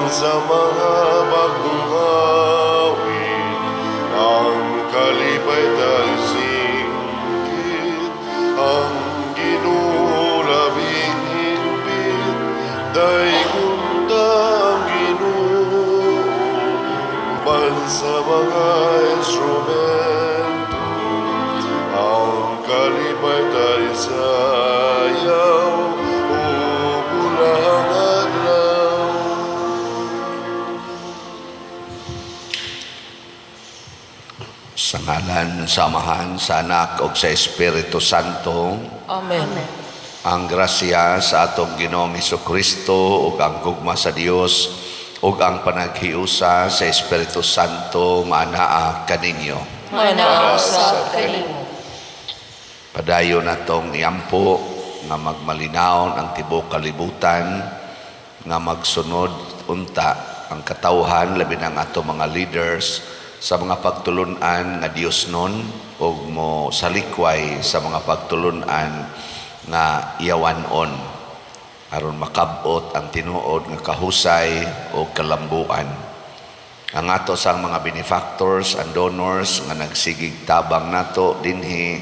sa mga bagong awit, ang kalipay tayo singit, ang Ginoo labing hingpit, daygon ta ang Ginoo, uban sa mga instrumento, ang kalipay tayo sayaw, ug bulahang adlaw. Sa ngalan sa Amahan, sa Anak ug sa Espiritu Santo. Amen. Ang grasya sa atong Ginoong Kristo ug ang gugma sa Dios ug ang panaghiusa sa Espiritu Santo maanaa kaninyo. Manaa usab kanimo. Padayon natong iampo nga magmalinawon ang tibuok kalibutan, nga magsunod unta ang katawhan, labi na ang ato mga leaders, sa mga pagtulunan nga Dios nun ug mo salikway sa mga pagtulunan nga iyawanon aron makabot ang tinuod nga kahusay o kalambuan. Ang ato sang mga benefactors and donors nga nagsigig tabang nato dinhi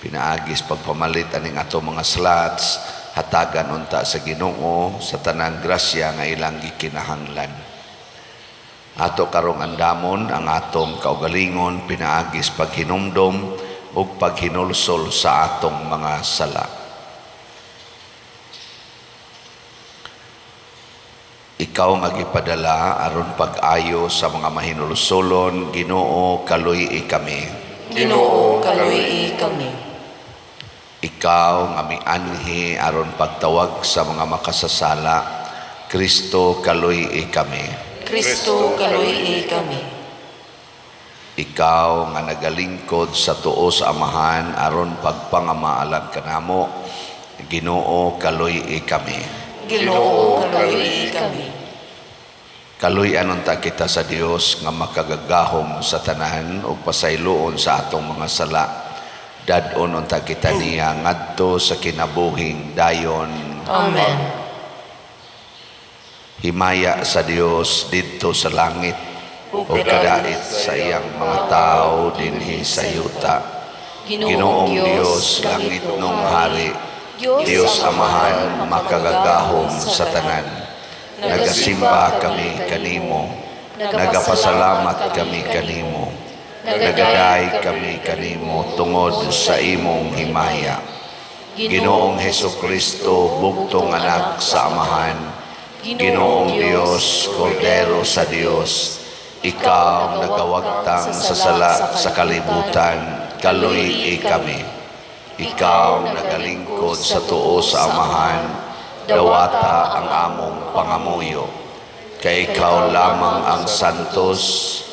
pinaagis pagpamalit aning ato mga slots, hatagan unta sa Ginoo sa tanang grasya nga ilang gikinahanglan. Ato karong andamon ang atong kaugalingon pinaagis paghinumdom ug paghinulsol sa atong mga sala. Ikaw nga gipadala aron pag-ayo sa mga mahinulsolon, Ginoo, kaluy-i kami. Ginoo, kaluy-i kami. Ikaw nga mianhi aron pagtawag sa mga makasasala, Kristo, kaluy-i kami. Kristo, kaluy-i kami. Ikaw nga nagalingkod sa tuo sa Amahan aron pagpangamaalan kanamo, Ginoo, kaluy-i kami. Ginoo, kaluy-i kami. Kaluy-an unta kita sa Dios nga makagagahom sa tanan ug pasayloon sa atong mga sala. Dad-on unta kita niya ngadto sa kinabuhing dayon. Amen. Himaya sa Dios didto sa langit ug kadait sa iyang mga tawo dinhi sa yuta. Ginoong Dios, langit nung hari, Dios Amahan, makagagahom sa tanan. Nagasimba kami kanimo, nagapasalamat kami kanimo, nagaday kami kanimo tungod sa imong himaya. Ginoong Heso Kristo, bugtong anak sa Amahan, Ginoong Dios, Kordero sa Dios, ikaw ang nagawagtang sa sala sa kalibutan, kaluy-i kami. Ikaw ang nagalingkod sa tuo sa Amahan, dawata ang among pangamuyo. Kay ikaw lamang ang santos,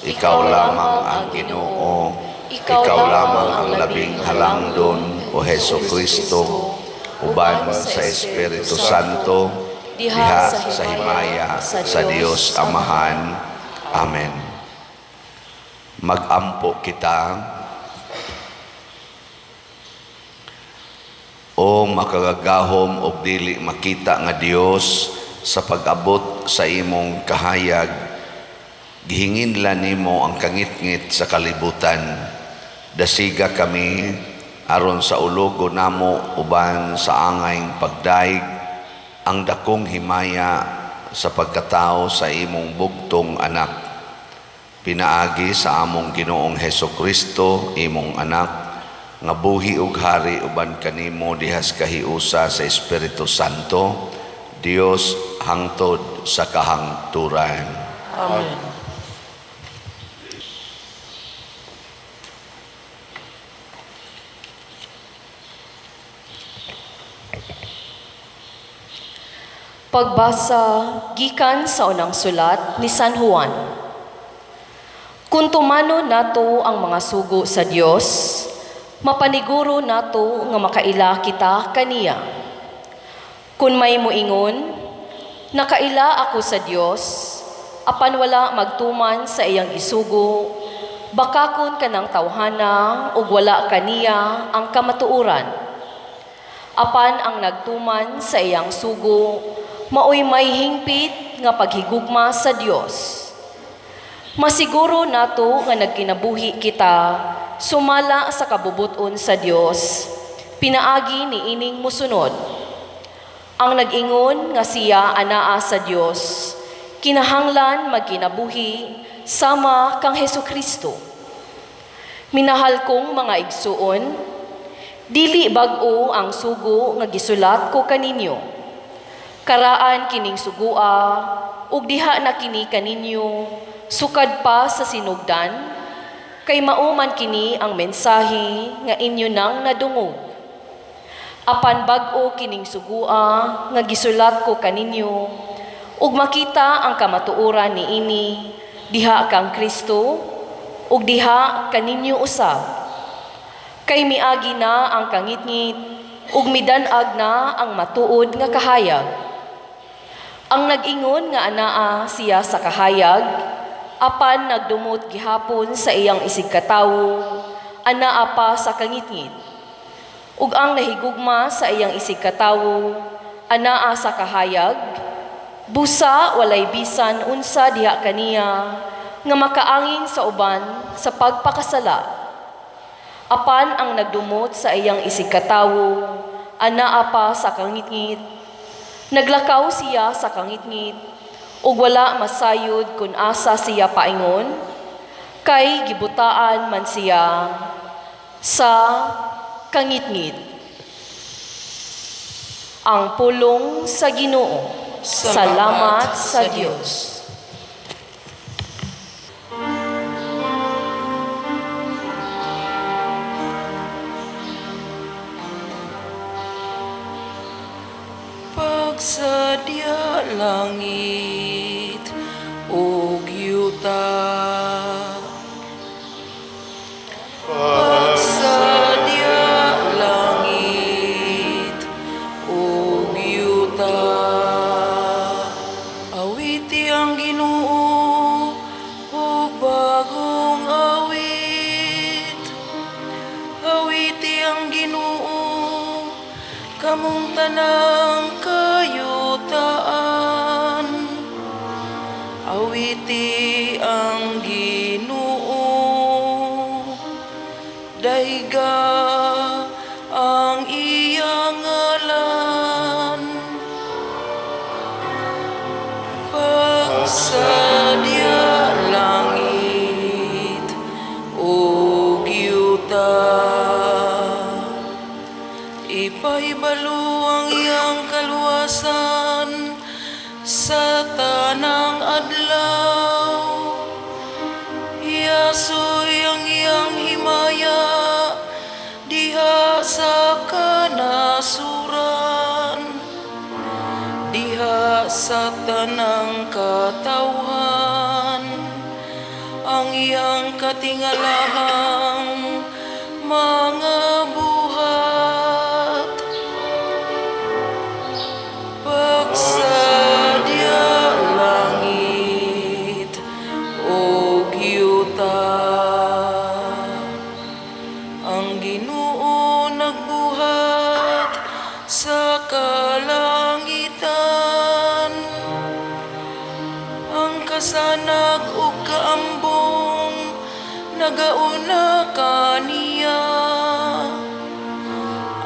ikaw lamang ang Ginoo, ikaw lamang ang labing halangdon, o Heso Kristo, uban sa Espiritu Santo, diha sa himaya sa Dios Amahan. Amen. Magampo kita. O makagagahom og dili makita nga Dios, sa pag-abot sa imong kahayag, gihinginlan nimo ang kangitngit sa kalibutan. Dasiga kami aron sa ulogo namo uban sa angayng pagdaig ang dakong himaya sa pagkatao sa imong bugtong anak. Pinaagi sa among Ginoong Heso Kristo, imong anak, nga buhi ug hari uban kanimo dihas kahiusa sa Espiritu Santo, Dios hangtod sa kahangturan. Amen. Pagbasa gikan sa unang sulat ni San Juan. Kung tumano nato ang mga sugo sa Dios, mapaniguro nato nga makaila kita kaniya. Kung may muingon, nakaila ako sa Dios, apan wala magtuman sa iyang isugo, bakakon kanang tawhana ug wala kaniya ang kamatuoran. Apan ang nagtuman sa iyang sugo, maoy may hingpit langitngit nga paghigugma sa Dios. Masiguro nato nga nagkinabuhi kita sumala sa kabubuton sa Dios, pinaagi ni ining musunod. Ang nag-ingon nga siya anaa sa Dios, kinahanglan magkinabuhi sama kang Hesus Kristo. Minahal kong mga igsuon, dili bag-o ang sugo nga gisulat ko kaninyo. Karaan kining sugua ug diha na kini kaninyo sukad pa sa sinugdan, kay mao man kini ang mensahe nga inyo nang nadungog. Apan bag-o kining sugua nga gisulat ko kaninyo ug makita ang kamatuoran niini diha kang Kristo ug diha kaninyo usab. Kay miagi na ang kangitngit ug midan-ag na ang matuod nga kahayag. Ang nag-ingon nga anaa siya sa kahayag, apan nagdumot gihapon sa iyang isigkatawo, anaa pa sa kangitngit. Ug ang nahigugma sa iyang isigkatawo, anaa sa kahayag, busa walay bisan unsa diha kaniya nga makaangin sa uban sa pagpakasala. Apan ang nagdumot sa iyang isigkatawo, anaa pa sa kangitngit. Naglakaw siya sa kangitngit, ug wala masayod kung asa siya paingon, kay gibutaan man siya sa kangitngit. Ang pulong sa Ginoo. Salamat sa Dios. Pagsadya langit ug yuta, pagsadya langit ug yuta, awiti ang Ginoo og bagong awit. Awiti ang Ginoo, kamong tanang kayutaan. Awiti ang Ginoo, dayga ang iyang ngalan. Pagsadya langit ug yuta, ipahibalo ang iyang kaluwasan sa tanang adlaw. Iyasoy ang iyang himaya diha sa kanasuran, diha sa tanang katawhan ang iyang katingalahang mga buhat. Pagsadya langit ug yuta, ang Ginoo nagbuhat sa kalangitan. Ang kasanag ug kaambong nagauna kaniya,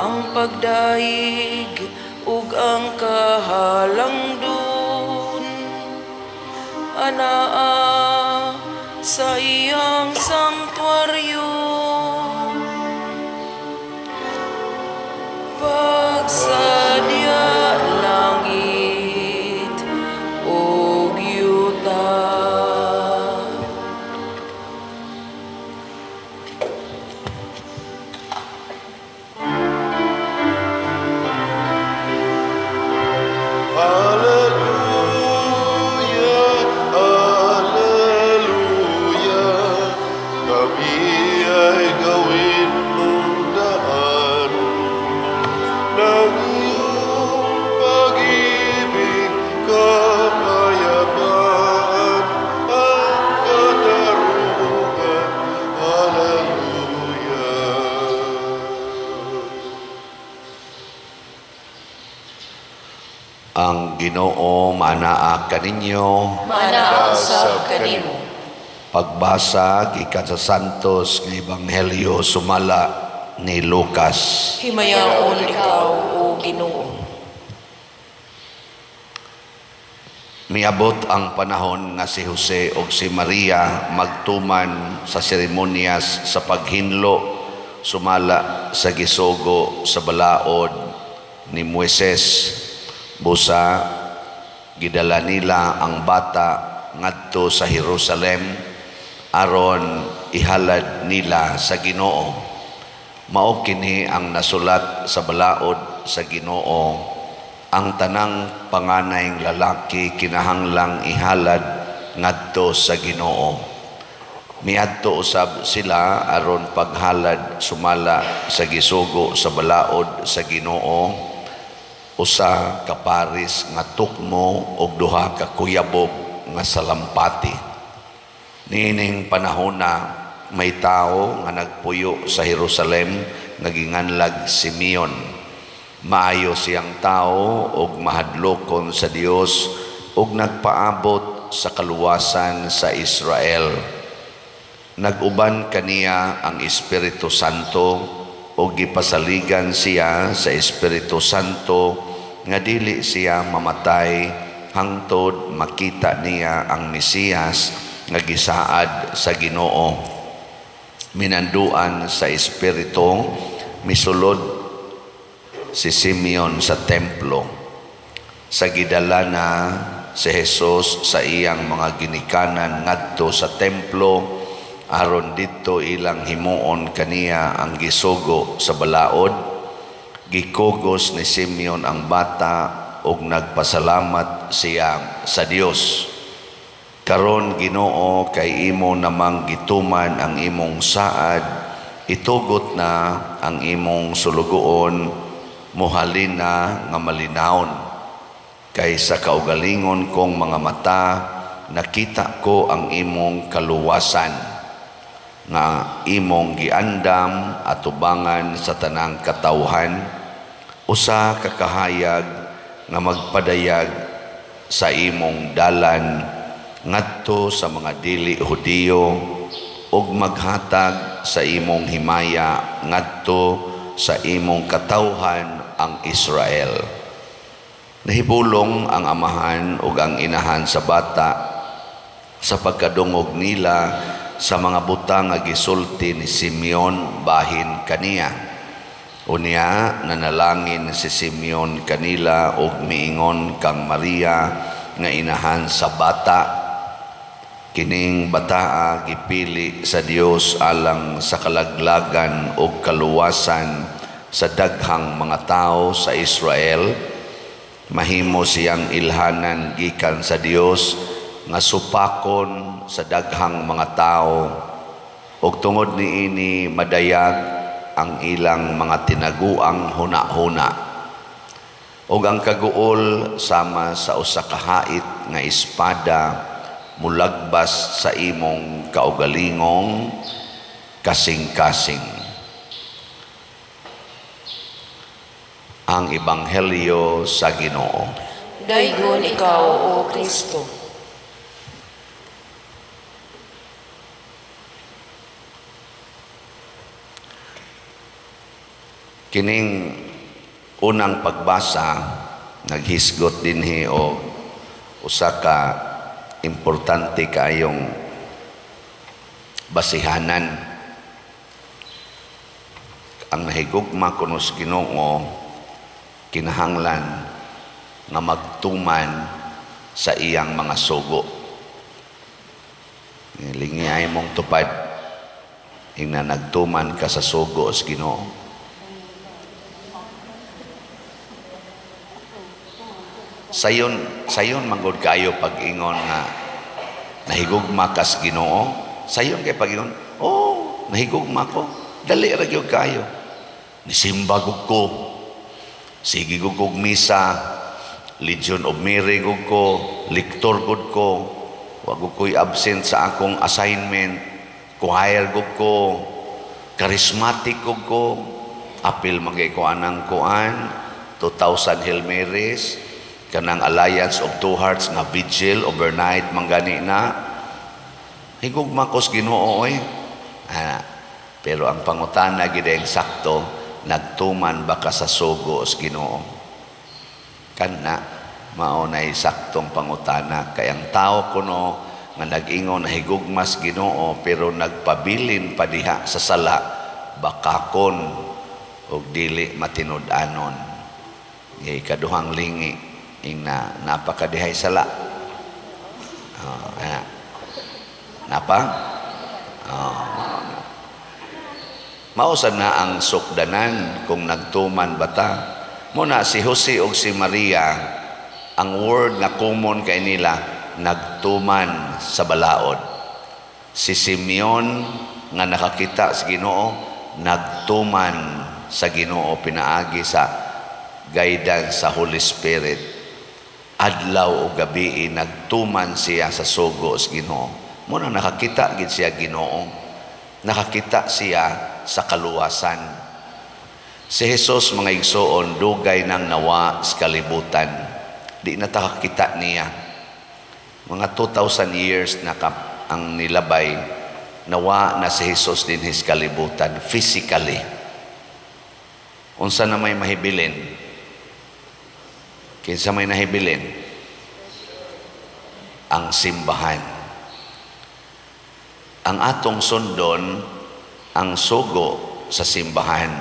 ang pagdaig ug ang kahalangdon anaa sa iyang sanktuaryo. Pagsadya langit ug yuta. Hallelujah, Ang Ginoo maanaa kaninyo. Maanaa usab kanimo. Pagbasa gikan sa Santos nga Ebanghelyo sumala ni Lucas. Himayaon ikaw, O Ginoo. Miabot ang panahon nga si Jose ug si Maria magtuman sa seremonyas sa paghinlo sumala sa gisugo sa balaod ni Moises. Busa gidala nila ang bata ngadto sa Jerusalem aron ihalad nila sa Ginoo. Mao kini ang nasulat sa balaod sa Ginoo: ang tanang panganayng lalaki kinahanglang ihalad ngadto sa Ginoo. Miadto usab sila aron paghalad sumala sa gisugo sa balaod sa Ginoo, usa ka paris nga tukmo og duha ka kuyabok nga salampati. Niining panahona may tawo nga nagpuyo sa Jerusalem nga ginganlag Simeon. Maayo siyang tao og mahadlokon sa Dios og nagpaabot sa kaluwasan sa Israel. Nag-uban kaniya ang Espiritu Santo og gipasaligan siya sa Espiritu Santo nga dili siya mamatay hangtod makita niya ang Mesiyas nga gisaad sa Ginoo. Minanduan sa Espiritu, misulod si Simeon sa templo. Sa gidala na si Jesus sa iyang mga ginikanan ngadto sa templo aron didto ilang himuon kaniya ang gisugo sa balaod, gikugos ni Simeon ang bata ug nagpasalamat siya sa Dios. Karon, Ginoo, kay imo namang gituman ang imong saad, itugot na ang imong sulugoon muhalin na nga malinawon. Kay sa kaugalingon kong mga mata nakita ko ang imong kaluwasan nga imong giandam atubangan sa tanang katawhan, usa ka kahayag nga magpadayag sa imong dalan ngadto sa mga dili Hudiyo ug maghatag sa imong himaya ngadto sa imong katawhan ang Israel. Nahibulong ang amahan ug ang inahan sa bata sa pagkadungog nila sa mga butang nga gisulti ni Simeon bahin kaniya. Unya nanalangin si Simeon kanila ug miingon kang Maria nga inahan sa bata, "Kining bataa gipili sa Dios alang sa kalaglagan ug kaluwasan sa daghang mga tao sa Israel. Mahimo siyang ilhanan gikan sa Dios nga supakon sa daghang mga tao ug tungod niini madayag ang ilang mga tinaguang huna-huna. Ug ang kaguol sama sa usa ka hait nga espada mulagbas sa imong kaugalingong kasing-kasing." Ang Ebanghelyo sa Ginoo. Daygon ikaw, O Kristo. Kining unang pagbasa naghisgot dinhi og usa ka importante kaayong basihanan. Ang nahigugma kuno sa Ginoo kinahanglan nga magtuman sa iyang mga sugo. Lingi ay mong tupad ingna nagtuman ka sa sugo sa Ginoo. Sayon, sayon manggod kayo pag-ingon nga nahigugma kas Ginoo. Sayon kay pag-ingon, "Oh, nahigugma ko." Dali ra gyud kayo. Nisimba gud ko. Sige gud kog misa. Legion of Mary gud ko, lector gud ko. Wa gud ko'y absent sa akong assignment. Choir gud ko. Charismatic gud ko. Apil man kay ko anang kuan, 2000 Hail Marys. Kanang Alliance of Two Hearts nga vigil overnight manggani na, higugma ko sa Ginoo oy. Ah, pero ang pangutana gid ang sakto, nagtuman ba ka sa sugo sa Ginoo? Kana mao nay saktong pangutana, kay ang tao kuno nga nag-ingon na higugma sa Ginoo pero nagpabilin pa diha sa sala, bakakon og dili matinud-anon. Ngay kaduhang lingi ing na napakadihay sala. Oh, ana. Napa? Oh. Mao sad na ang sukdanan kung nagtuman bata. Mo na si Jose og si Maria, ang word nga common kay nila, nagtuman sa balaod. Si Simeon nga nakakita sa Ginoo, nagtuman sa Ginoo pinaagi sa guidance sa Holy Spirit. Adlaw o gabi nagtuman siya sa sugo sa Ginoo. Mo na nakakita gid siya Ginoo. Nakakita siya sa kaluwasan. Si Jesus, mga igsoon, dugay nang nawa sa kalibutan. Di na ta kakita niya. Mga 2,000 years na ang nilabay, nawa na si Jesus dinhi sa kalibutan physically. Unsa na may mahibilin? Kinsa may nahibilin? Ang simbahan. Ang atong sundon, ang sugo sa simbahan.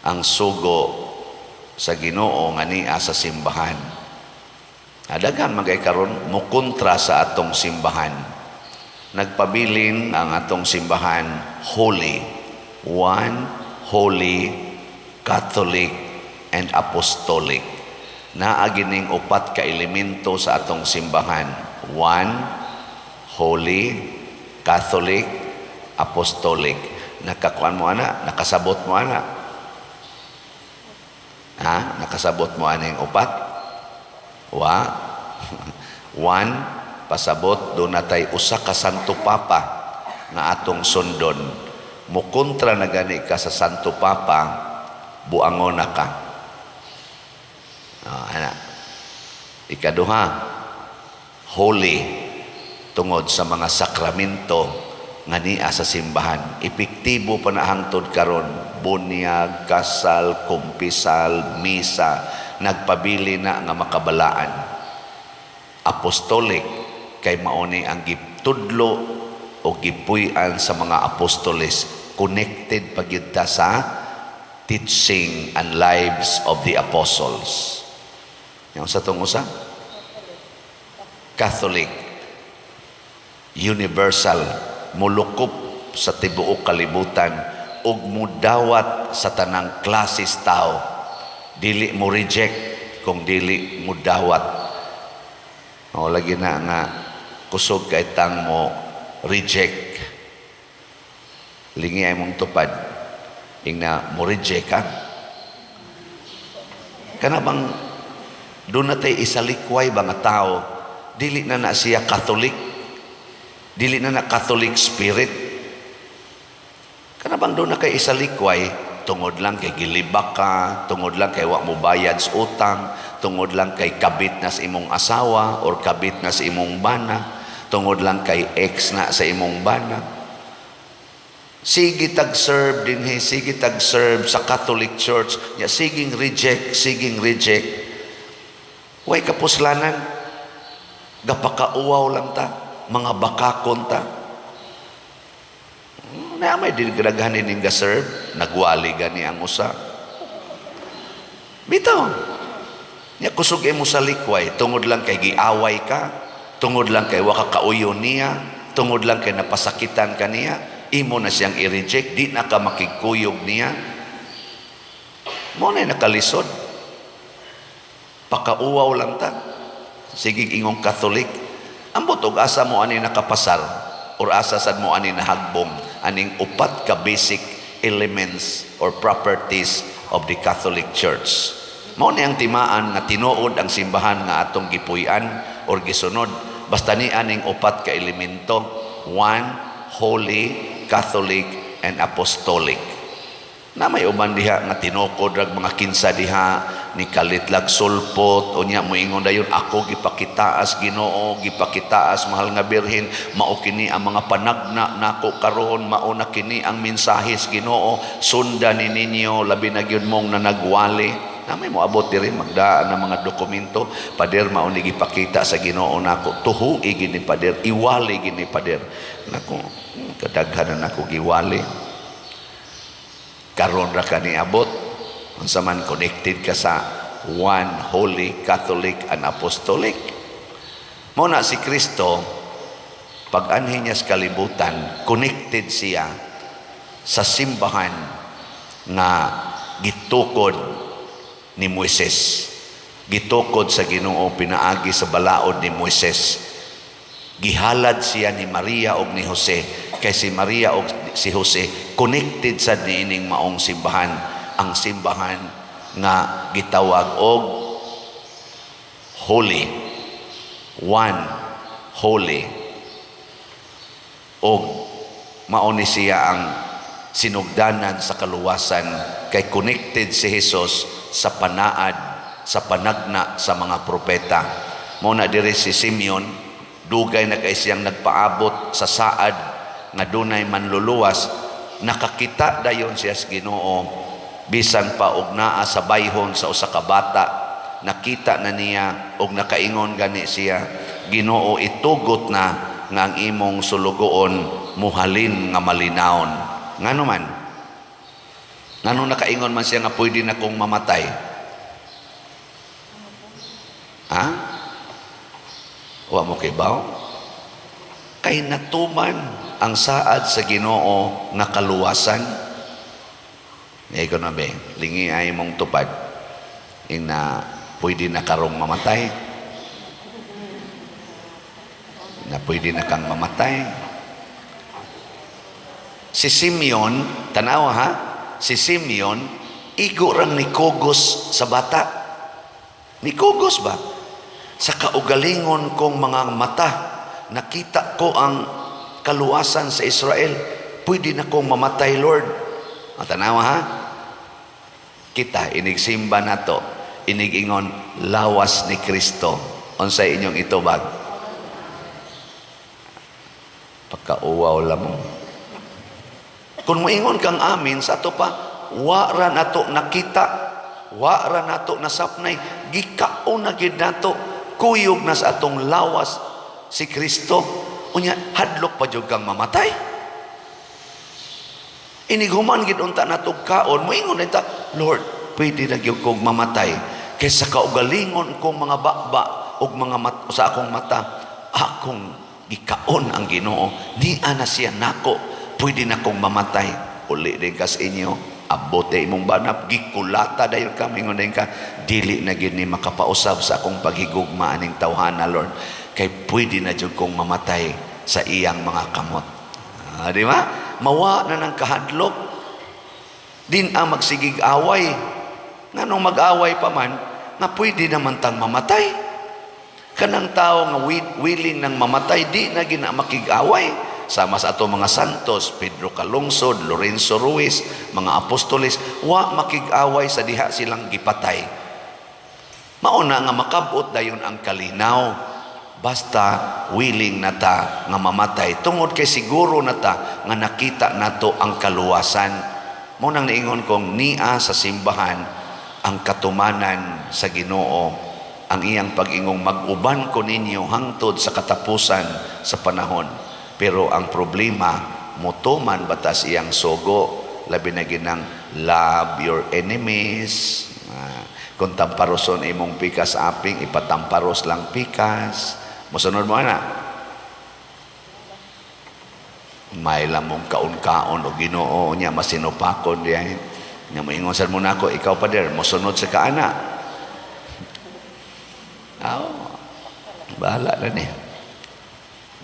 Ang sugo sa Ginoo nga niya sa simbahan. Daghan man kay karon mukontra sa atong simbahan. Nagpabilin ang atong simbahan holy. One, holy, Catholic, and Apostolic. Naa gining upat ka elemento sa atong simbahan. One, holy, Catholic, Apostolic. Nakakuan mo ana? Nakasabot mo ana? Ha? Nakasabot mo aning upat? Wa? One, pasabot, duna tay usa ka Santo Papa nga atong sundon. Mukontra na gani ka sa Santo Papa, buangon na ka. Ah, ana. Ikaduha, holy, tungod sa mga sakramento nga niya sa simbahan. Epektibo pa na hangtod karon, bunyag, kasal, kumpisal, misa, nagpabili na nga makabalaan. Apostolic, kay mauni ang gitudlo o gipuy-an sa mga apostoles, connected pa gyud ta sa teaching and lives of the apostles. Yung sa tong usa? Catholic, universal, mulukop sa tibuok kalibutan ug mudawat sa tanang klases tao. Dili mo reject kung dili mo dawat. O lagi na nga kusog kay tang mo reject. Lingi ay mong tupad. Ingna mo reject ka. Kana bang duna tay isalikway ba nga tao, dili na na siya Catholic, dili na na Catholic spirit? Kana bang duna kay isalikway tungod lang kay gilibak ka, tungod lang kay wa mo bayad sa utang, tungod lang kay kabit na sa imong asawa or kabit na sa imong bana, tungod lang kay ex na sa imong bana? Sige tag-serve dinhi, sige tag-serve sa Catholic Church, nya siging reject, siging reject. Way kapuslanan. Gapakauwaw lang ta, mga bakakon ta. Na may daghan ining ga-serve, nagwali gani ang usa. Bitaw. Nya kusog imo sa likway, tungod lang kay giaway ka, tungod lang kay wa ka kauyo niya, tungod lang kay napasakitan ka niya, imo na siyang i-reject, di na ka makigkuyog niya. Mo na nakalisod. Pakauwaw lang ta. Sige ingong Catholic. Ambot og asa mo ani nakapasar or asa sad mo ani nahagbong aning upat ka basic elements or properties of the Catholic Church. Mao ni ang timaan nga tinuod ang simbahan nga atong gipuy-an or gisunod. Basta ni aning upat ka elemento: one, holy, Catholic, and Apostolic. Na may uban diha nga tinukod rag mga kinsa diha. Ni kalitlag sulpot, unya moingon dayon, "Ako gipakitaas Ginoo, gipakitaas Mahal nga Birhen, mao kini ang mga panagna nako karon, mao na kini ang mensahe sa Ginoo, sundan ni ninyo, labi na gyud mong nanagwali." Na may moabot diri, magdaan ng mga dokumento, "Pader, mao ni gipakita sa Ginoo nako, tuhui gini, pader, iwali gini, pader." Nako, kadaghan na nako giwali. Karon ra ka niabot. Unsa man, connected ka sa One Holy Catholic and Apostolic? Mao na si Kristo, pag anhi niya sa kalibutan, connected siya sa simbahan nga gitukod ni Moises. Gitukod sa Ginoo pinaagi sa balaod ni Moises. Gihalad siya ni Maria og ni Jose, kay si Maria og si Jose connected sa niining maong simbahan, ang simbahan nga gitawag og Holy, One Holy, og mao ni siya ang sinugdanan sa kaluwasan, kay connected si Jesus sa panaad, sa panagna sa mga propeta. Mao na diri si Simeon, dugay na kay siyang nagpaabot sa saad nga dunay manluluwas. Nakakita dayon siya sa Ginoo bisan pa og naa sa bayhon sa usa ka bata. Nakita na niya og nakaingon gani siya, "Ginoo, itugot na nga ang imong sulugoon muhalin nga malinawon." Ngano man? Ngano nakaingon man siya nga pwede na kong mamatay? Ha? Wa mo kibaw? Kay natuman ang saad sa Ginoo nga kaluwasan. Ngayon na be, lingi ay mong tupad. Ing na pwede na karong mamatay. Na pwede na kang mamatay. Si Simeon, tanawa ha, si Simeon, igo rang nikugos sa bata. Nikugos ba? "Sa kaugalingon kong mga mata, nakita ko ang kaluwasan sa Israel. Pwede na kong mamatay, Lord." Tanawa ha? Kita, inigsimba nato, inigingon, "Lawas ni Kristo." Unsay inyong itubag? Pagkauwaw lang mo. Kung moingon kang amin, sa ato pa, wa ra nato nakita, wa ra nato nasapnay, gikaon na gid nato, kuyog na sa atong lawas si Kristo. Unya, hadlok pa jud kang mamatay. Inighuman gid unta nato kaon, moingon na ta, "Lord, pwede na gyud kong mamatay. Kaysa kaugalingon kong mga baba ug mga sa akong mata, akong gikaon ang Ginoo. Nia na siya nako, pwede na kong mamatay." Uli din ka sa inyo, abote imong banap, gikulata dayon ka, mingon din ka, "Dili na gid ni makapausab sa akong paghigugma aning tawhana, Lord. Kay pwede na jud kong mamatay sa iyang mga kamot." Ah, di ba? Mawa na ng kahadlok. Din ang magsigig away. Nganong mag-away pa man, nga pwede naman tang mamatay. Kanang tao nga willing nang mamatay, di na gina makig-away. Sama sa ato mga santos, Pedro Calungsod, Lorenzo Ruiz, mga apostoles, wa makig-away sa diha silang gipatay. Mauna nga makabot dayon ang kalinaw. Basta willing na ta nga mamatay tungod kay siguro na ta nga nakita nato ang kaluwasan. Mao nang niingon kong nia sa simbahan ang katumanan sa Ginoo, ang iyang pag-ingong mag-uban ko ninyo hangtod sa katapusan sa panahon. Pero ang problema, mutuman batas iyang sugo, labi na ginang love your enemies. Ah, kung tamparoson imong pikas aping, ipatamparos lang pikas. Mosunod mo ana. May lamong kaon-kaon o Ginoo niya masinupakon diya. Nya moingon sad mo nako, "Ikaw, pader, mosunod sa kaana." Aw, bahala na ni.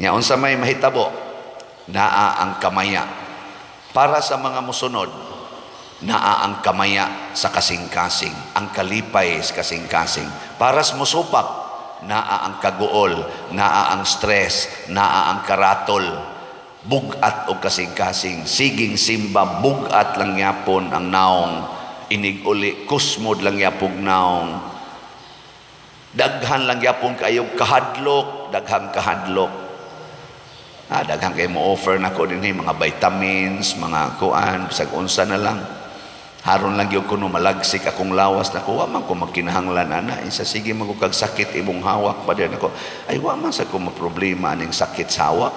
Nya unsa may mahitabo? Naa ang kamaya. Para sa mga musunod, naa ang kamaya sa kasing-kasing, ang kalipay sa kasing-kasing. Para sa musupak, naa ang kaguol, naa ang stress, naa ang karatol, bugat og kasing-kasing, siging simba, bugat lang yapon ang naong. Inig uli, kusmod lang yapog naong. Daghan lang yapon kayo kahadlok, daghang kahadlok. Ah, daghan kay mo offer nako dinhi mga vitamins, mga kuan, bisag unsa na lang. Haron lang gyud kuno malagsik akong lawas nako, wa man ko magkinahanglan ana. Isa sige man ko kag sakit imong hawak pa din ako. Ay, wa man sa ko maproblema aning sakit sa hawak.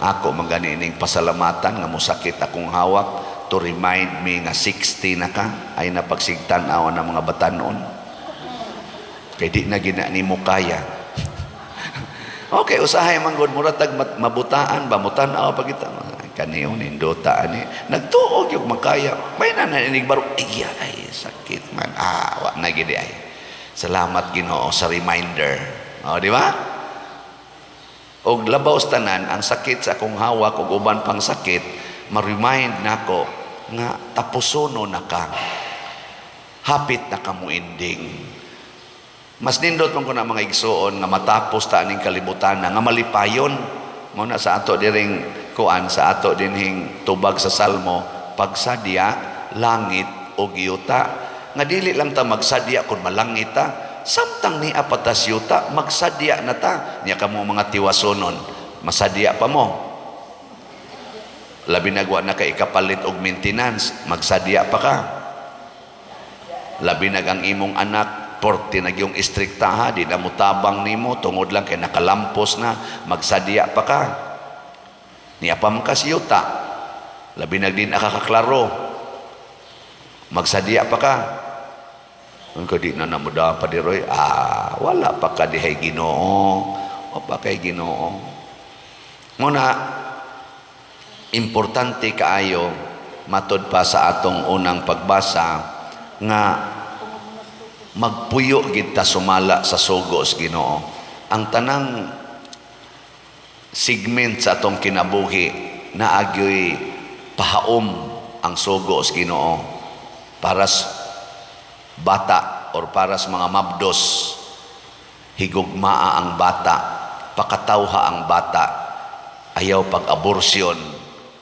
Ako man gani ining pasalamatan nga mosakit akong hawak to remind me nga 60 na ka, ay napagsigtan-aw ng mga batanon. Kay di na gina nimo kaya. Okay, usahay man gud mura tag mabutaan ba, mutan-aw pa kita. Kaniyo nindota ani. Nagtuo gyud makaya. May na naninig baro. Ay, ay, sakit man. Ah, wa na gid ay. Salamat Ginoo sa reminder. O, di ba? Og labaw sa tanan, ang sakit sa akong hawak ug uban pang sakit, ma-remind nako nga tapusono na ka. Hapit na ka mo ending. Mas nindot man ko na, mga igsuon, nga matapos ta aning kalibutan na nga malipayon. Mo na sa ato diring kuan, sa ato dinhing tubag sa Salmo, pagsadya langit og yuta, nga dili lang ta magsadya kung malangit ta, samtang nia pa tas yuta magsadya na ta. Nya kamo mga tiwasonon, masadya pa mo, labi nagwa na kay ikapalit og maintenance, magsadya pa ka. Labi nag ang imong anak porte nagyong istriktaha, di na mutabang nimo tungod lang kay nakalampos na, magsadya pa ka. Niya pa man kas yuta, labi nag di nakakaklaro, magsadya pa ka. Kung ko di na namuda pa di roy, ah, wala pa ka dihay Ginoo, wa pa kay Ginoo. Muna importante kaayo, matod pa sa atong unang pagbasa, nga magpuyo gid ta sumala sa sugo sa Ginoo. Ang tanang segment sa atong kinabuhi naagyoy pahaom ang sugo sa Ginoo. Para sa bata or para sa mga mabdos, higugmaa ang bata, pakatawha ang bata, ayaw pag-aborsyon,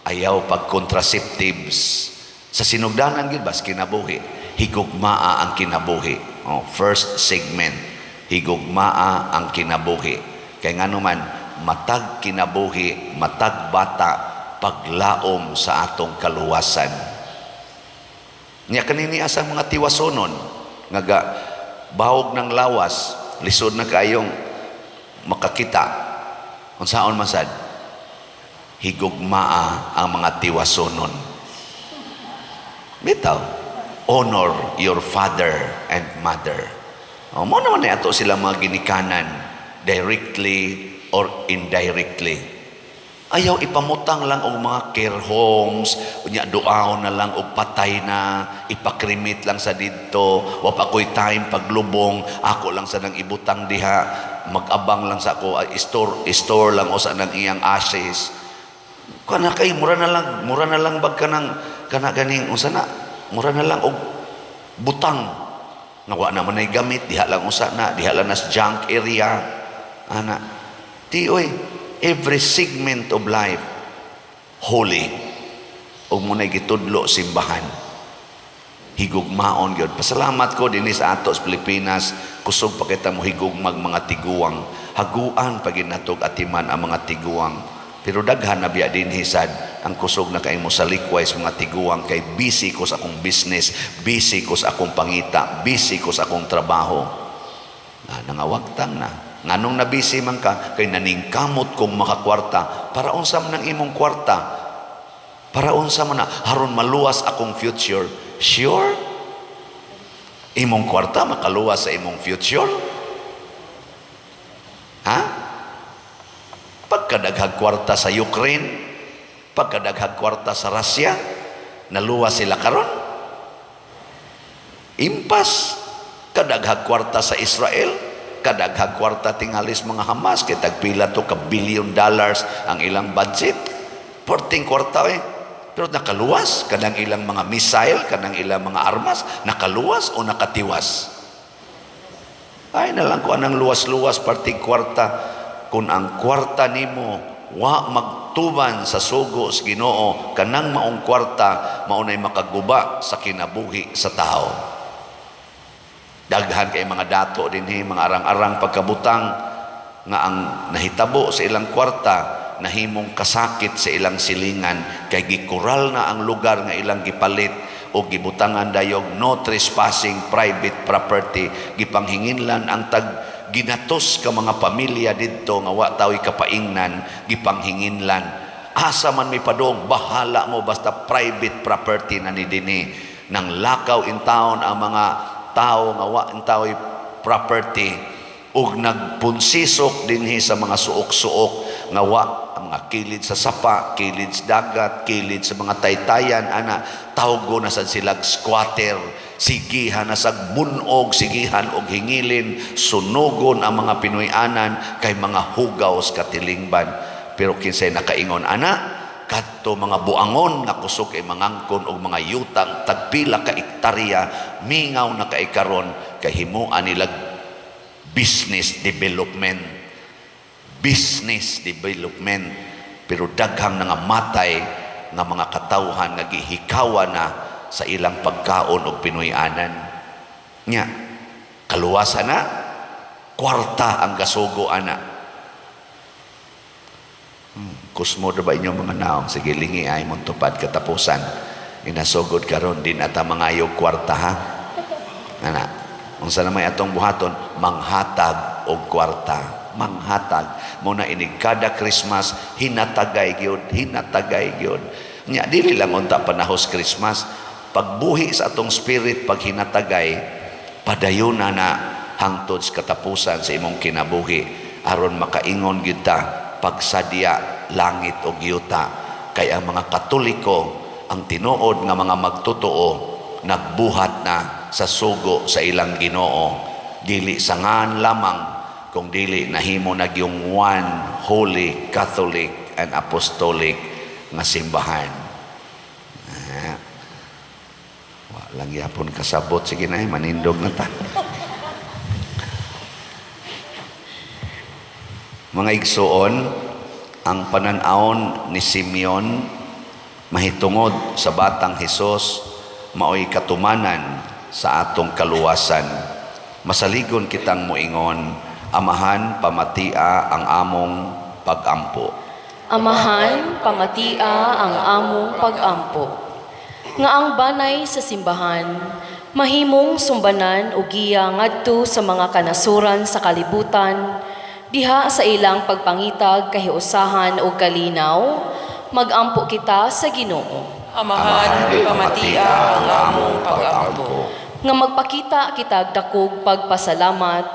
ayaw pag-contraceptives. Sa sinugdanan gid bas kinabuhi, higugmaa ang kinabuhi. Oh, first segment, higugmaa ang kinabuhi. Kay ngano man, matag kinabuhi, matag bata, paglaom sa atong kaluwasan. Nya kanini asa mga tiwasonon nga ga bahog ng lawas, lisod na kayong makakita. Unsaon man sad? Higugmaa ang mga tiwasonon. Bitaw, honor your father and mother. O, mo naman na ato sila mga ginikanan, directly or indirectly. Ayaw ipamutang lang og mga care homes, unya duaw na lang og patay na, ipa-cremate lang sa didto, wa pa ko'y time paglubong, ako lang sa nang ibutang diha, mag-abang lang sa ako, store, store lang o sa nang iyang ashes. Kana kay mura na lang bag kanang kana ganing unsa na, mura na lang og butang. Nga wa naman ay gamit, diha lang usa na, diha lang nas junk area. Ana. Ti oy, every segment of life holy. Ug mo gitudlo simbahan. Higugmaon gyud. Pasalamat ko dinhi sa ato sa Pilipinas, kusog pa kita mo higugmag mga tiguang. Haguan pa gid natog atiman ang mga tiguang. Pero daghan na biya dinhi sad ang kusog na kay mo sa likway sa mga tiguang kay busy ko sa akong business, busy ko sa akong pangita, busy ko sa akong trabaho. Ah, nangawagtang na. Nganong na busy man ka kay naningkamot kong makakwarta? Para unsa man ang imong kwarta? Para unsa man na? Haron maluwas akong future. Sure? Imong kwarta makaluwas sa imong future? Ha? Pagkadaghag kwarta sa Ukraine, pagkadaghag kwarta sa Russia, naluwas sila karon? Impas. Kadaghag kwarta sa Israel, kadaghag kwarta tingalis mga Hamas, kay tagpila to ka billion dollars ang ilang budget. Porting kwarta eh. Pero nakaluwas kanang ilang mga missile, kanang ilang mga armas, nakaluwas o nakatiwas? Ay na lang ko anang luwas-luwas parting kwarta. Kung ang kwarta nimo wa mag Pagtuman sa sugo sa Ginoo, kanang maong kwarta maunay makaguba sa kinabuhi sa tao. Daghan kay mga dato dinhi, mga arang-arang pagkabutang nga ang nahitabo sa ilang kwarta nahimong kasakit sa ilang silingan kay gikural na ang lugar nga ilang gipalit o gibutangan dayog no trespassing, private property. Gipanghinginlan ang tag ginatos ka mga pamilya didto nga wa tao'y kapaingnan. Gipanghinginlan, asa man may padong, bahala mo, basta private property na ni dinhi. Nang lakaw in town ang mga tao nga wa in tao'y property ug nagpunsisok dinhi sa mga suok-suok nga wa ang mga kilid sa sapa, kilid sa dagat, kilid sa mga taytayan ana, tawgo na sad silag squatter, sigihan na sag bunog, sigihan og hingilin, sunugon ang mga Pinoy-anan kay mga hugaw sa katilingban. Pero kinsay nakaingon ana? Kadto mga buangon nga kusog kay mangangkon og mga yutang tagpila ka ektarya, mingaw na kay karon kay himuan nila business development, business development. Pero daghang nangamatay nga mga katawhan nga gihikawan na sa ilang pagkaon og Pinoy-anan nya. Kaluwasan na kwarta ang gasugo ana. Kusmo na ba inyong mga naong? Sige, lingi ay mong tupad katapusan. Inasugod karon din ata mangayog kwarta, ha. Ana, unsa na may atong buhaton? Manghatag og kwarta. Manghatag. Mo na inig kada Christmas, hinatagay gyud, hinatagay gyud. Nya dili lang unta panahos Christmas. Pagbuhi sa atong spirit, pag hinatagay, padayon na na hangtod sa katapusan sa imong kinabuhi aron makaingon gyud ta pagsadya langit og yuta kay ang mga Katoliko, ang tinuod nga mga magtotoo, nagbuhat na sa sugo sa ilang Ginoo, dili sa ngan lamang kung dili nahimo na yung one holy, Catholic and Apostolic nga simbahan. Ah. Wa lang yapon kasabot. Sige na, eh, manindog na ta. Mga igsuon, ang panan-awon ni Simeon mahitungod sa batang Hesus maoy katumanan sa atong kaluwasan. Masaligon kitang moingon, "Amahan, pamatia ang among pagampo." Amahan, pamatia ang among pagampo. Nga ang banay sa simbahan, mahimong sumbanan o giya ngadto sa mga kanasuran sa kalibutan, diha sa ilang pagpangitag kahiusahan o kalinaw, magampo kita sa Ginoo. Amahan, pamatia ang among pagampo. Nga magpakita kitag dakog pagpasalamat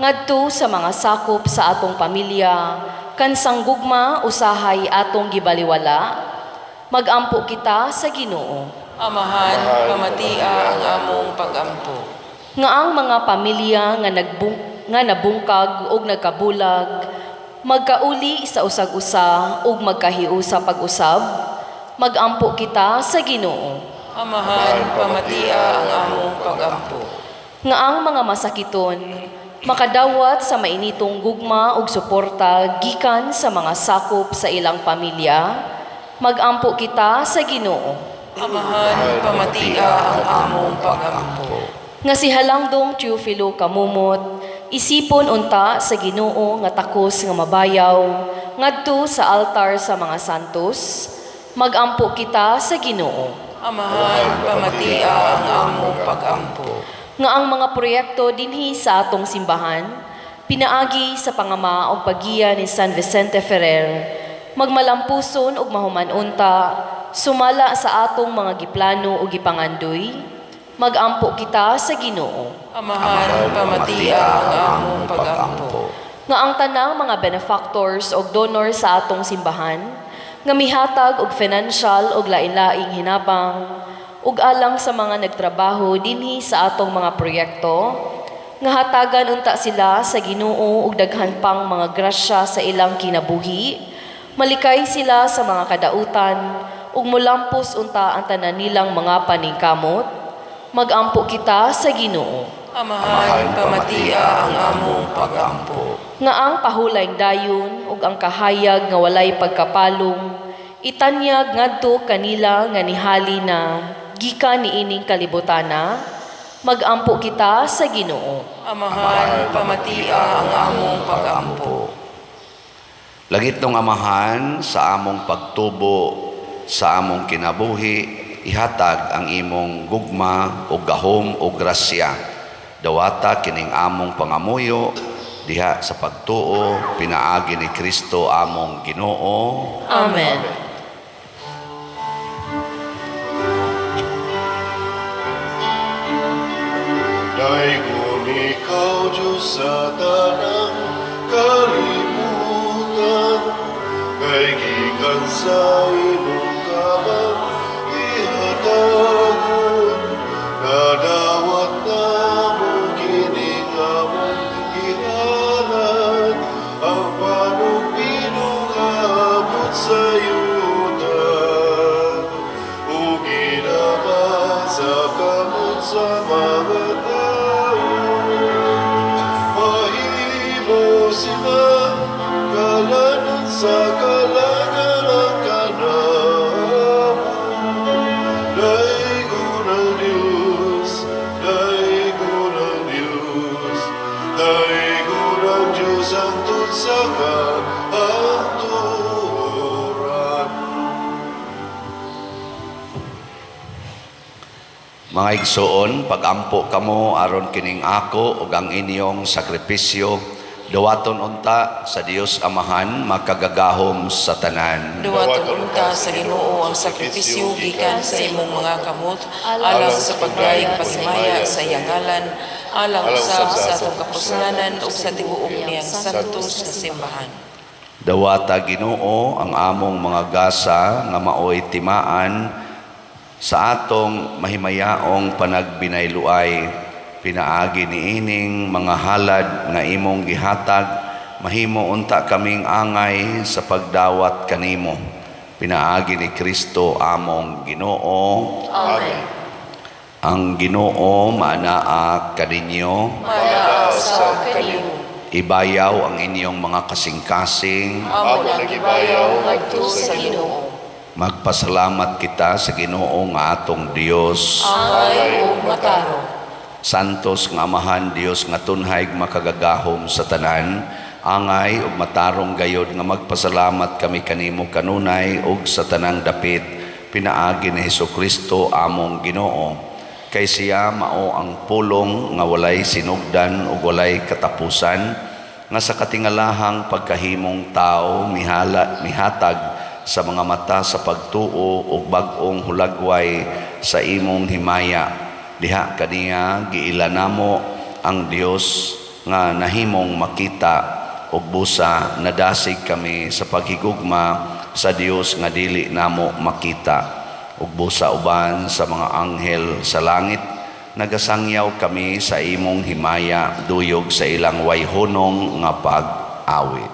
ngadto sa mga sakop sa atong pamilya kansang gugma usahay atong gibaliwala, magampo kita sa Ginoo. Amahan, pamatia ang among pagampo. Nga ang mga pamilya nga nabungkag ug nagkabulag magkauli sa usag-usa ug magkahiusa pag-usab, magampo kita sa Ginoo. Amahan, pamatia ang among pagampo. Nga ang mga masakiton makadawat sa mainitong gugma ug suporta gikan sa mga sakop sa ilang pamilya, magampo kita sa Ginoo. Amahan, pamatia ang among pagampo. Nga si Halangdong Teofilo Camomot isipon unta sa Ginoo nga takos nga mabayaw ngadto sa altar sa mga santos, magampo kita sa Ginoo. Amahan, pamatia ang among pagampo. Nga ang mga proyekto dinhi sa atong simbahan pinaagi sa pangama og paggiya ni San Vicente Ferrer magmalampuson ug mahuman-unta sumala sa atong mga giplano ug gipangandoy, magampo kita sa Ginoo. Amahan, pamatia ang among pagampo. Nga ang tanang mga benefactors og donor sa atong simbahan nga mihatag og financial og lain-laing hinabang ug alang sa mga nagtrabaho dinhi sa atong mga proyekto, nga hatagan unta sila sa Ginoo og daghan pang mga grasya sa ilang kinabuhi, malikay sila sa mga kadautan ug molampos unta ang tanan nilang mga paningkamot, magampo kita sa Ginoo. Amahan, pamatia ang among pagampo. Nga ang pahulayng dayon ug ang kahayag nga walay pagkapalong itanyag ngadto kanila nga nihali na gikan niining kalibutana, magampo kita sa Ginoo. Amahan, pamatia ang among pagampo. Langitnong Amahan, sa among pagtubo, sa among kinabuhi, ihatag ang imong gugma o gahom o grasya. Dawata kining among pangamuyo diha sa pagtuo pinaagi ni Kristo among Ginoo. Amen. Daygon ikaw, Diyos, sa tanang kalibutan, kay gikan sa imong kamang ihatagon, nadawat namo kining among gihalad, ang panugbinog abot sa yuta, ug ginama sa kamot sa mga tao. Mahimo sila kalanan sa kalagaran kanamo. Daygon ang Diyos, daygon ang Diyos, daygon ang Diyos hangtod sa kahangturan. Mga igsoon, pagampo kamo aron kining ako ug ang inyong sakripisyo dawaton unta sa Dios Amahan makagagahom sa tanan. Duwaton unta sa Ginoo ang sakripisyo gikan sa imong mga kamot alang sa pagdayeg paghimaya sa iyang ngalan, alang usab sa atong kapuslanan ug sa tibuok niyang santos nga simbahan. Dawata Ginoo ang among mga gasa nga maoy timaan sa atong mahimayaong panagbinayluay, pinaagi niining mga halad nga imong gihatag, mahimo unta kaming angay sa pagdawat kanimo, pinaagi ni Kristo among Ginoo. Amen. Ang Ginoo maanaa kaninyo. Manaa sa kanimo. Ibayaw ang inyong mga kasing-kasing. Amo nang gibayaw ngadto sa Ginoo. Magpasalamat kita sa Ginoo nga atong Dios. Angay ug matarong. Santos nga Amahan, Dios nga tunhay makagagahom sa tanan, angay ug matarong gayod nga magpasalamat kami kanimo kanunay ug sa tanang dapit pinaagi ni Hesukristo among Ginoo. Kay siya mao ang pulong nga walay sinugdan ug walay katapusan, nga sa katingalahang pagkahimong tao mihala mihatag sa mga mata sa pagtuo ug bag-ong hulagway sa imong himaya. Diha kaniya giila namo ang Dios nga nahimong makita ug busa nadasig kami sa paghigugma sa Dios nga dili namo makita, ug busa uban sa mga anghel sa langit nagasangyaw kami sa imong himaya duyog sa ilang wayhunong nga pag-awit.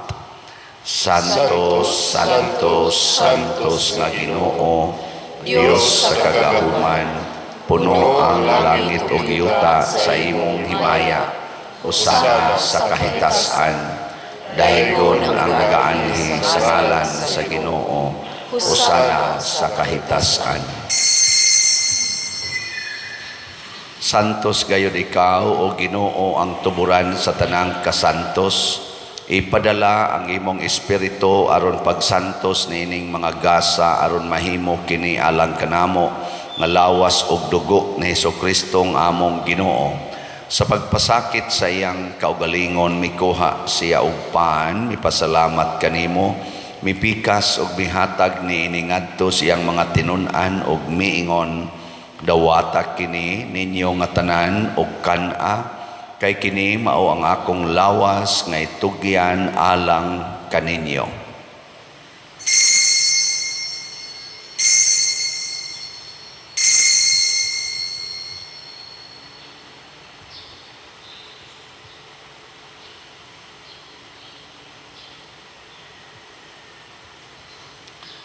Santo, Santo, Santos nga Ginoo, Dios sa kagahuman, puno ang langit ug yuta sa imong himaya. Hosana sa kahitasan. Daygon ang nagaanhi sa ngalan sa Ginoo. Hosana sa kahitasan. Santos gayud ikaw, o Ginoo, ang tuburan sa tanang kasantos. Ipadala ang imong espiritu aron pagsantos niining mga gasa aron mahimo kini alang kanamo nga lawas ug dugo ni Hesukristo nga among Ginoo. Sa pagpasakit sa iyang kaugalingon mikuha siya og pan, mipasalamat kanimo, mipikas ug mihatag niini ngadto sa iyang mga tinun-an ug miingon, dawata kini ninyo nga tanan og kan-a, kay kini mao ang akong lawas nga itugyan alang kaninyo.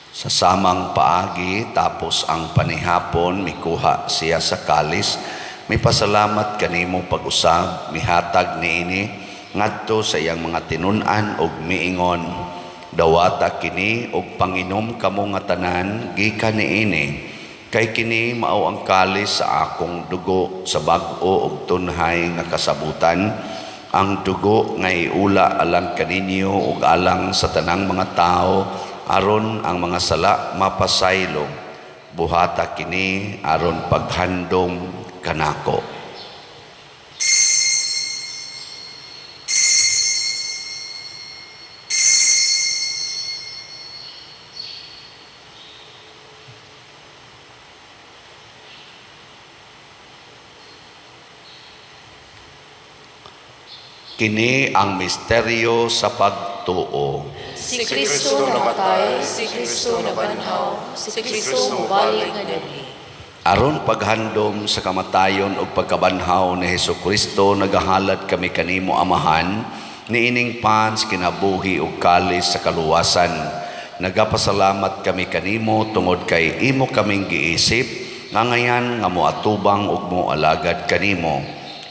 Sa samang paagi, tapos ang panihapon, mikuha siya sa kalis, mipasalamat kanimo pag-usab, mihatag niini ngadto sa iyang mga tinun-an ug miingon, "Dawata kini ug panginom kamo nga tanan gikan niini, kay kini mao ang kalis sa akong dugo sa bag-o ug tunhay nga kasabutan, ang dugo nga iula alang kaninyo ug alang sa tanang mga tawo aron ang mga sala mapasaylo. Buhata kini aron paghandom kanako." Kini ang misteryo sa pagtuo. Si Kristo namatay, si Kristo nabanhaw, si Kristo mubalik nga dinhi. Aron paghandom sa kamatayon ug pagkabanhaw ni Hesukristo, nagahalad kami kanimo, Amahan, niining pan sa kinabuhi ug kalis sa kaluwasan. Nagapasalamat kami kanimo tungod kay imo kaming giisip nga ngayan nga moatubang ug moalagad kanimo.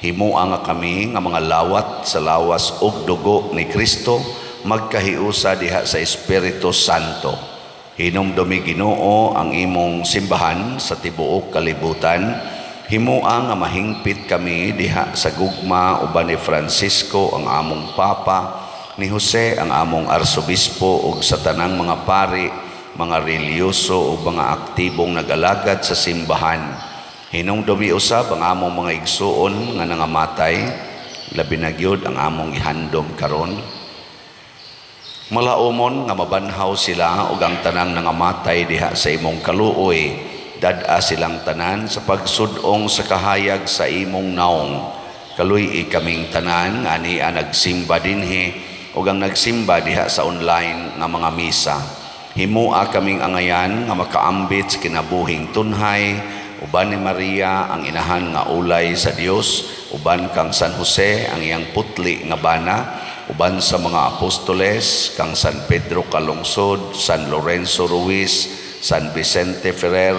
Himoa nga kami nga mga lawat sa lawas ug dugo ni Kristo magkahiusa diha sa Espiritu Santo. Hinumdumi, Ginoo, ang imong simbahan sa tibuok kalibutan. Himoa nga mahingpit kami diha sa gugma uban ni Francisco ang among Papa, ni Jose ang among Arsobispo ug sa tanang mga pari, mga relihiyoso ug mga aktibong nagalagad sa simbahan. Hinumdumi usab ang among mga igsuon nga nangamatay, labi na gyud ang among ihandom karon. Malaumon nga mabanhaw sila ug ang tanang nangamatay diha sa imong kaluoy. Dad-a silang tanan sa pagsud-ong sa kahayag sa imong naong. Kaluy-i kaming tanan nga ania nagsimba dinhi ug ang nagsimba diha sa online nga mga misa. Himoa kaming angayan nga makaambit sa kinabuhing tunhay uban ni Maria ang inahan nga ulay sa Dios, uban kang San Jose ang iyang putli nga bana, uban sa mga apostoles, kang San Pedro Calungsod, San Lorenzo Ruiz, San Vicente Ferrer,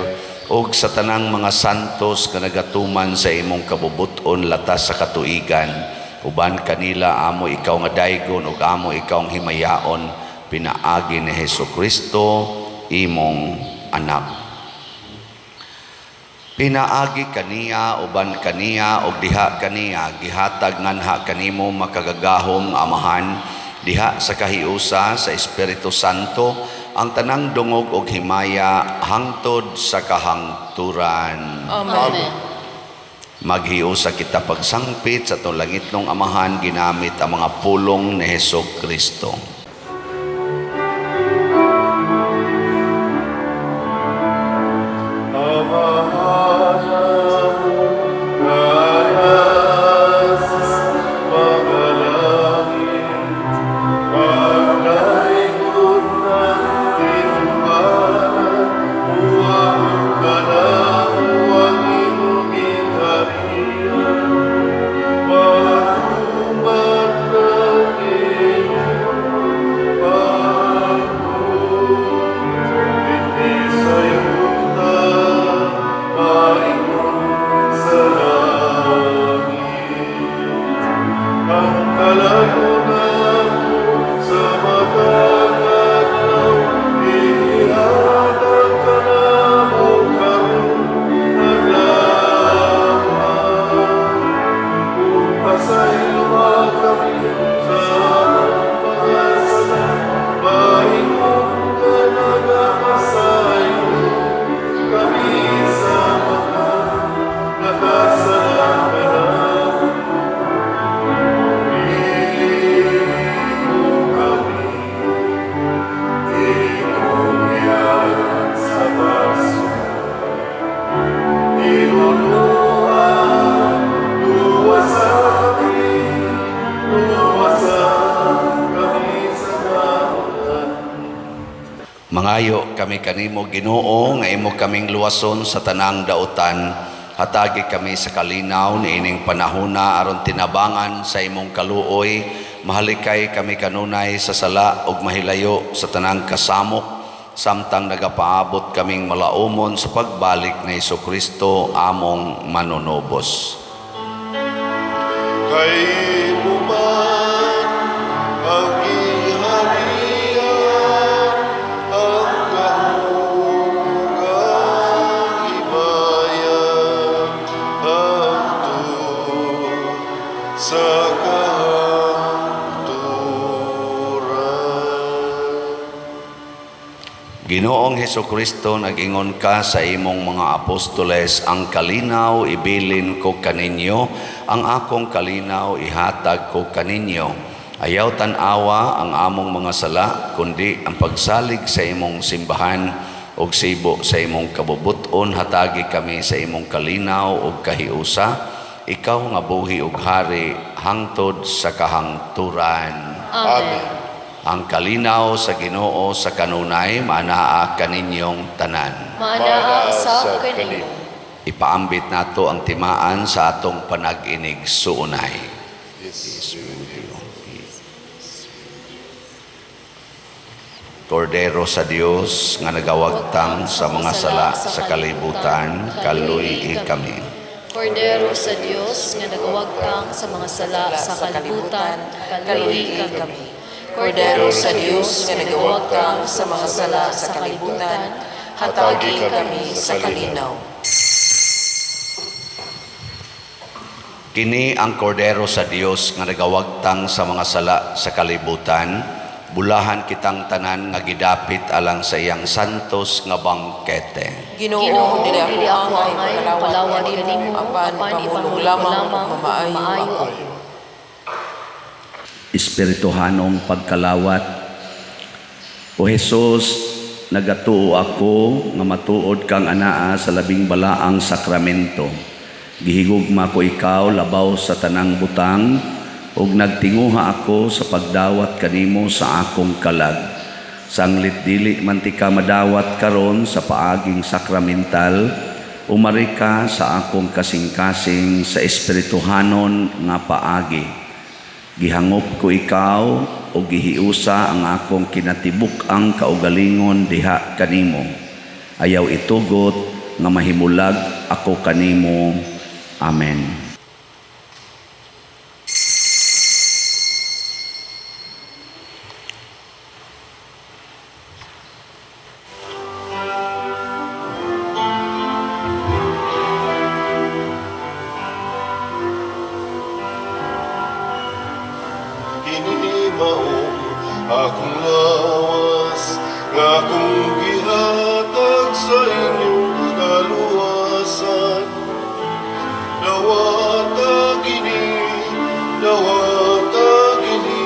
ug sa tanang mga santos nga nagatuman sa imong kabubut-on latas sa katuigan. Uban kanila amo ikaw nga daygon ug amo ikaw ang himayaon pinaagi ni Hesukristo imong anak. Pinaagi kaniya, uban kaniya, ug diha kaniya, gihatag nganha kanimo, makagagahom nga Amahan, diha sa kahiusa sa Espiritu Santo, ang tanang dungog ug himaya hangtod sa kahangturan. Amen. Maghiusa kita pagsangpit sa atong langitnong Amahan ginamit ang mga pulong ni Heso Kristo. Amahan nga nasa mga langit, pagdaygon ang imong ngalan, muabot kanamo ang imong gingharian, matuman ang imong pagbuot, dinhi sa yuta, maingon sa langit. Ang kalan-on namo sa matag adlaw, ihatag kanamo karon adlaw. Ug pasayloa kami sa among mga sala, maingon nga nagapasaylo kami sa mga nakasala kanamo. Dili mo kami itugyan sa pagsuway. Tinuloa, luwasa kami, luwasa kami sa kautan. Mangayo kami kanimo, Ginoo, nga imo kaming luwason sa tanang dautan. Hatagi kami sa kalinaw niining panahona aron tinabangan sa imong kaluoy, mahalikay kami kanunay sa sala ug mahilayo sa tanang kasamok samtang nagapaabot kaming malaumon sa pagbalik ni Kristo among manunubos. Kay imo man Ginoong Hesukristo, nag-ingon ka sa imong mga apostoles, "Ang kalinaw ibilin ko kaninyo, ang akong kalinaw ihatag ko kaninyo." Ayaw tan-awa ang among mga sala, kundi ang pagsalig sa imong simbahan ug sibo sa imong kabubuton, hatagi kami sa imong kalinaw ug kahiusa. Ikaw nga buhi ug hari hangtod sa kahangturan. Amen. Ang kalinaw sa Ginoo sa kanunay maanaa kaninyong tanan. Maanaa usab kanimo. Ipaambit nato ang timaan sa atong panag-inig suunay. Peace be with you. Kordero sa Dios nga nagawagtang sa mga sala sa kalibutan, kaluy-i kami. Kordero sa Dios nga nagawagtang sa mga sala sa kalibutan, kaluy-i kami. Kordero sa Dios nga nagawagtang sa mga sala sa kalibutan, hatagi kami sa kalinaw. Kini ang Kordero sa Dios nga nagawagtang sa mga sala sa kalibutan, bulahan kitang tanan nga gidapit alang sa iyang santos nga bangkete. Ginoo, dili ako angay makalawat kanimo, apan ipamulong lamang ug mamaayo ako. Espirituhanong pagkalawat. O Jesus, nagatuo ako nga matuod kang anaa sa labing balaang sakramento. Gihigugma ko ikaw labaw sa tanang butang ug nagtinguha ako sa pagdawat kanimo sa akong kalag. Sanglit dili man tika madawat karon sa paaging sakramental, umari ka sa akong kasing-kasing sa espirituhanon nga paagi. Gihangop ko ikaw o gihiusa ang akong kinatibuk-ang kaugalingon diha kanimo. Ayaw itugot nga mahimulag ako kanimo. Amen. Kini mao akong lawas nga akong gihatag sa inyong kaluwasan. Dawata kini, dawata kini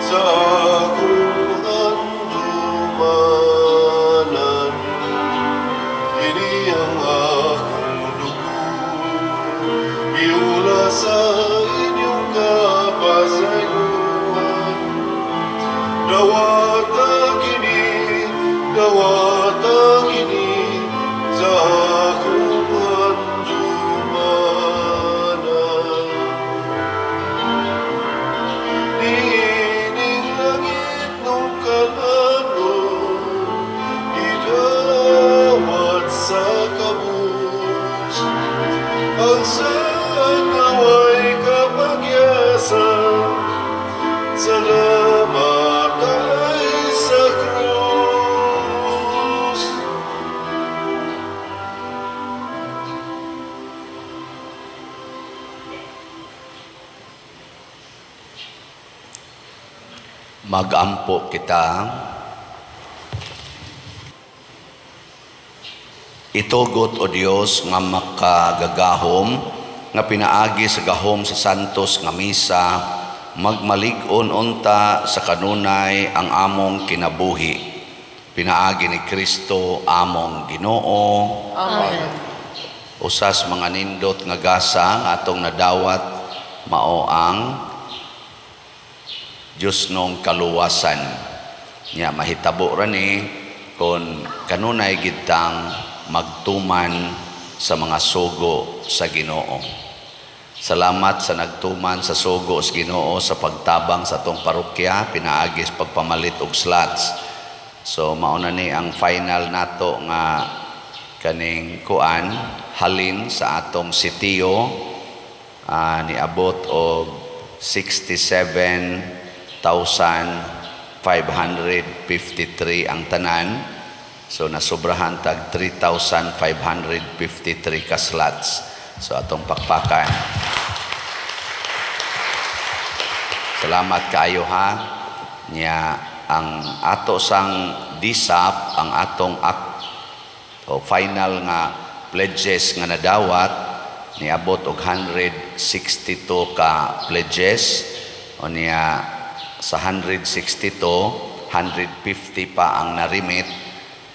sa akong handumanan. Kini ang akong dugo, giula sa inyong kapasayloan. Dawata kini sa akong handumanan. Niining langit nung kalanong, gidawat sa kabus. Ang saad naway kapagyasan, salamat ay sa krus. Magampo kita. Itugot, O Dios, nga makagagahom, nga pinaagi sa gahom sa santos nga misa, magmalig-on unta sa kanunay ang among kinabuhi. Pinaagi ni Kristo among Ginoo. Amen. Usas mga nindot nga gasa nga atong nadawat mao ang Diyos nong kaluwasan. Nya mahitabo ra ni kon kanunay gitang magtuman sa mga sugo sa Ginoo. Salamat sa nagtuman sa sugo sa Ginoo sa pagtabang sa atong parokya pinaagi sa pagpamalit og slots. So mao na ni ang final nato nga kaning kuan halin sa atong sitio, niabot og 67,553 ang tanan. So nasobrahan tag 3,553 ka slots. So atong pakpakan. Salamat kaayo ha. Nya Ang ato sang DSAP, ang atong act o final nga pledges nga nadawat, niabot og 162 ka pledges. O niya, sa 162, 150 pa ang narimit,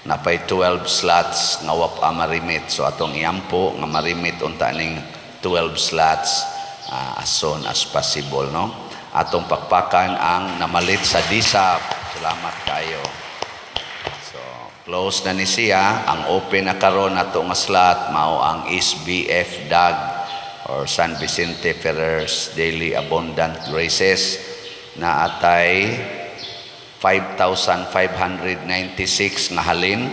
napay 12 slots nga wa pa marimit. So atong iampo nga marimit unta ning 12 slots as soon as possible, no? Atong pakpakan ang namalit sa DSAP. Salamat kayo. So close na ni siya. Ang open na karon ato nga slot mao ang SBF DAG or San Vicente Ferrer's Daily Abundant Graces na atay 5,596 nga halin,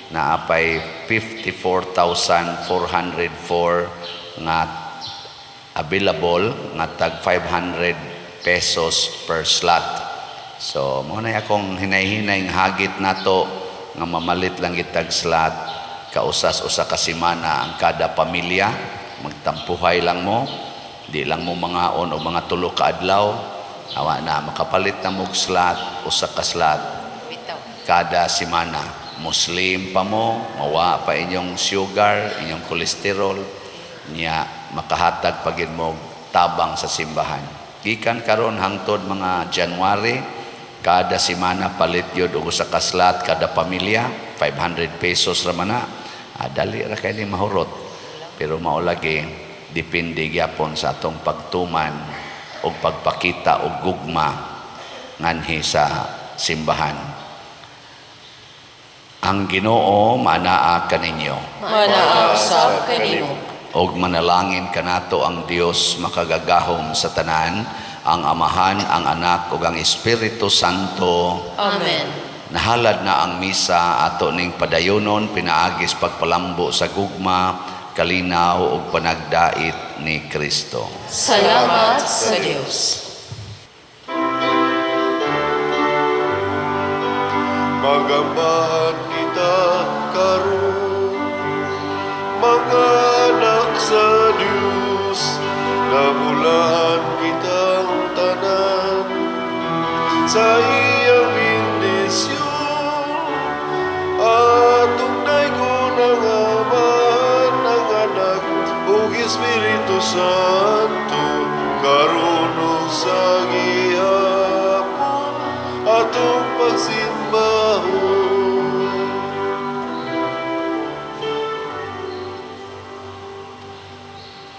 na apay 54,404 nga available nga tag 500 pesos per slot. So, mao na akong hinay-hinay nga hagit nato nga mamalit lang gitag slot kausas usa ka semana ang kada pamilya. Magtampuhay lang mo, di lang mo mangaon o mga 3 ka adlaw, awa na makapalit na mog slot, usa ka slot Bitaw. kada semana. Muslim pa mo, mawa pa inyong sugar, inyong kolesterol, niya makahatag pagid mo tabang sa simbahan. Gikan karon hangtod mga January, kada semana palit yun og usa ka slot kada pamilya, 500 pesos ra man na. Dali ra kay ni mahurot. Pero mao lagi depende gyapon sa atong pagtuman og pagpakita og gugma nganhi sa simbahan. Ang Ginoo manaa kaninyo. Manaa usab kanimo. Og manalangin kanato ang Dios makagagahom sa tanan, ang Amahan, ang Anak ug ang Espiritu Santo. Amen. Nahalad na ang misa, ato ning padayonon pinaagis pagpalambo sa gugma, kalinaw ug panagdait ni Kristo. Salamat sa Dios. Magambahan kita karon, mga anak sa Diyos, nabulahan kitang tanan sa iyang bendisyon. Atong daygon ang Amahan, ang Anak, ug Espiritu Santo, karon ug sa gihapon, atong pagsimbahon.